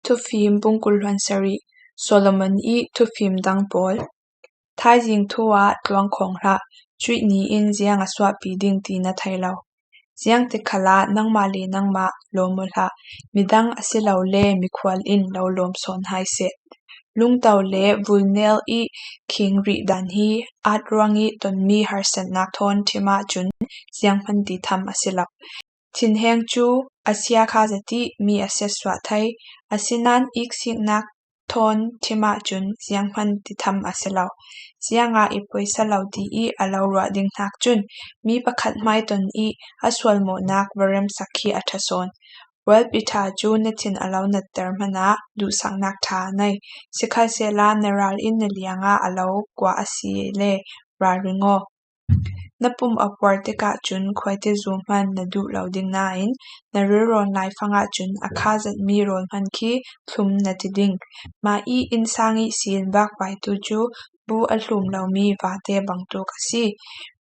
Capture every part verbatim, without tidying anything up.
Thufim bung kul hluan sarih. Solomon ih thufim dang pawl. Thaizing thu ah tluang khawng hlah, cuih ni in ziang a suahpi ding ti na thei lo. Ziang tikhalah nangmah le nangmah lawm uh hlah, midang a si lo le mikhual in lo lawm sawn hai seh. Lungto le vulnel ih khing rih dan hi, at ruang ih tonmi harsatnak thawn thim ahcun zianghman ti tham a si lo. Thinheng cu a sia kha zat ih mi a siatsuah thei, asinain iksiknak thawn thim ahcun zianghman ti tham a si lo. Ziangah i poisa lo ti ih a lo ruah ding hnak cun mi pakhat hmaiton ih a sualmawhnak va remsak hi a ṭha sawn. Rualpi ṭha cu na thin a lo natter hmanah duhsaknak ṭha a nei. Sikhalsehla na ral in na liangah a lo kuah a si le ralring aw. Na pum a puar tikah cun khuaitizu hman na duh lo ding nain, na rilrawn laifang ahcun a kha zatmi rawl hman khi thlum na ti ding. Mah ih innsang ihsin vakvaitu cu bu a hlum lomi vate bangtuk a si.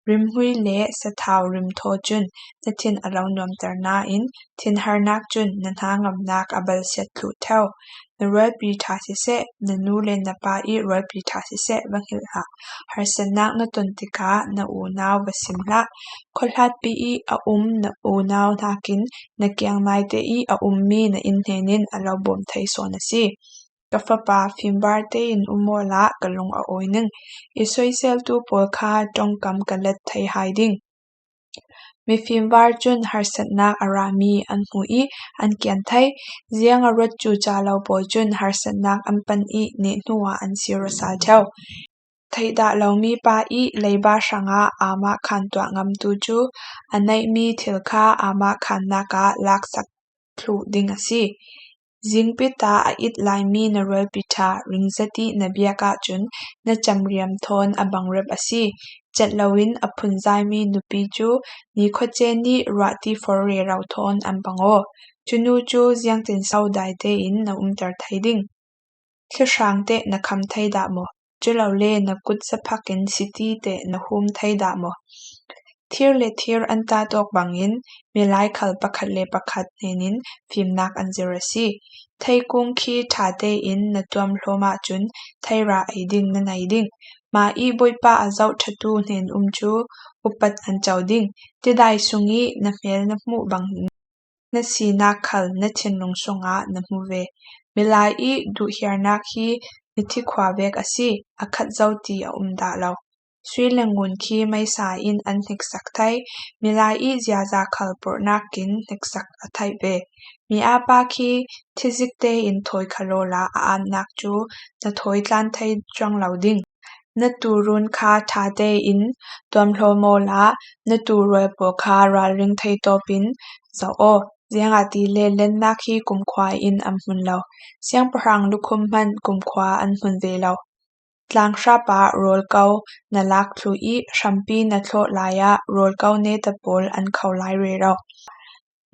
Rimhmui le sathau rimthaw cun na thin a lo nuamter nain, thinharnak cun na hnangamnak a balsiat thluh ṭheo. Na rualpi ṭha siseh, na nu le na pa ih rualpi ṭha siseh va hngilh hlah. Harsatnak na ton tikah na unau va sim hlah. Khuahlatpi ih a um na unau hnakin na kiang naite ih a ummi na innhnen in a lo bawm thei sawn a si. Ka fapa, fimvar tein um awla ka lung a awi ning. I soiseltu pawl kha ṭongkam ka let thei hai ding. Mifimvar cun harsatnak a rami an hmu ih an kian thei. Ziang a ruat cuca lo pawl cun harsatnak an pan ih neh hnuah an sir aw sal ṭheo. Theihdah lomi pa ih leiba hrangah amah khan tuah ngamtu cu a neihmi thil kha amah khannak ah laksak thluh ding a si. Zingpit ah a it laimi na rualpi ṭha ringzat ih na biak ahcun na camriam thawn a bangrep a si. Cat loin a phunzaimi nupi cu nikhua cen ih ruahti for rero thawn an bang aw. Cunu cu ziangtin so daite in na umter thei ding? Thlihrang teh na kham thei dah maw? Culole na kut zaphak in siti teh na hum thei dah maw? Thir le thir an tat awk bangin milai khal pakhat le pakhat hnenin fimnak an zir a si. Theikung khi ṭha tein na tuamhlawm ahcun theira ei ding na nei ding. Mah ih Bawipa a zoh ṭhatu hnen um cu upat an co ding. Tidai sung ih na hmel na hmuh bangin na sinak khal na thinlung sungah na hmu ve. Milai ih duhhiarnak hi mithi khua vek a si, a khat zo ti a um dah lo. Sui le ngun khi meisa in an hniksak thei, milai ih ziaza khal purhnak in hniksak a theih ve. Mi apa khi thizik tein thawi kha lawla a aatnak cu na thawi tlan thei cuang lo ding. Na tuurun kha ṭha tein tuamhlawm awla na tuurual pawl kha ralring thei tawpin zoh aw. Ziangahtile lennak hi kumkhua in an hmun lo. Siangpahrang lukhum hmanh kumkhua an hmun ve lo. Tlang hrap ah rawlko na lak thluh ih hrampi na thlawh lai ah rawlko neta pawl an kho lai rero.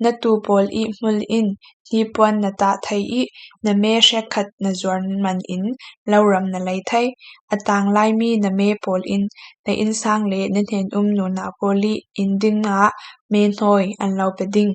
Na tuu pawl ih hmul in hnipuan na tah thei ih na me hrekkhat na zuar man in loram na lei thei. A tang laimi na me pawl in na innsang le na hnen-um nunau pawl ih inn dingah me hnawi an lo pe ding.